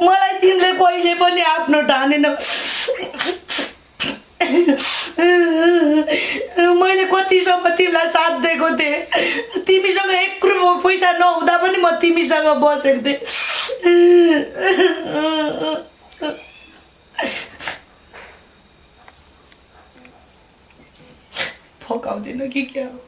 मलाई तिमीले कहिले पनि आफ्नो ठानेन। मैले कतिसम्म तिमीलाई साथ दिएको थिएँ। तिमीसँग 1 रुपैयाँ पैसा नहुँदा पनि म तिमीसँग बसेको थिएँ। फकाउँदैन कि क्या हो?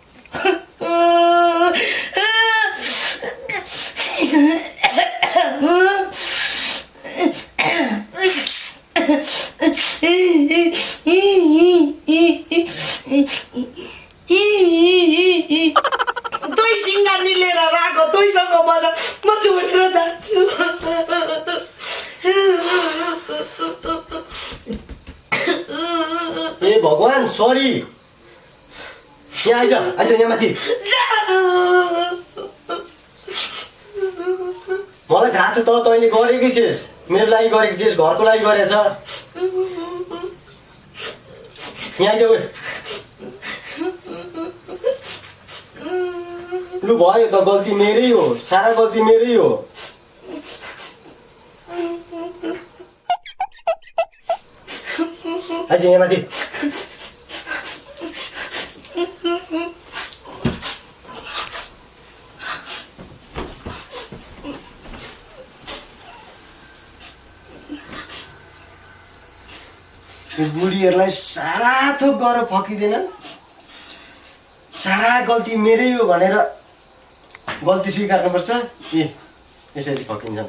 तै सिङ्गानी लिएर राखो, तैसँग बजा, म छोडेर जान्छु। ए भगवान सरी, यहाँ आइज आइज यहाँ माथि। मलाई थाहा छ त तैँले गरेकै छेस, मेरो लागि गरेको छेस, घरको लागि गरेछ। यहाँ आइज। लु भयो त, गल्ती मेरै हो, सारा गल्ती मेरै हो। आइज यहाँ माथि। बुढीहरूलाई सारा थोक गरेर फकिँदैन। सारा गल्ती मेरै हो भनेर गल्ती स्वीकार्नुपर्छ। ए यसरी फकिन्छन्।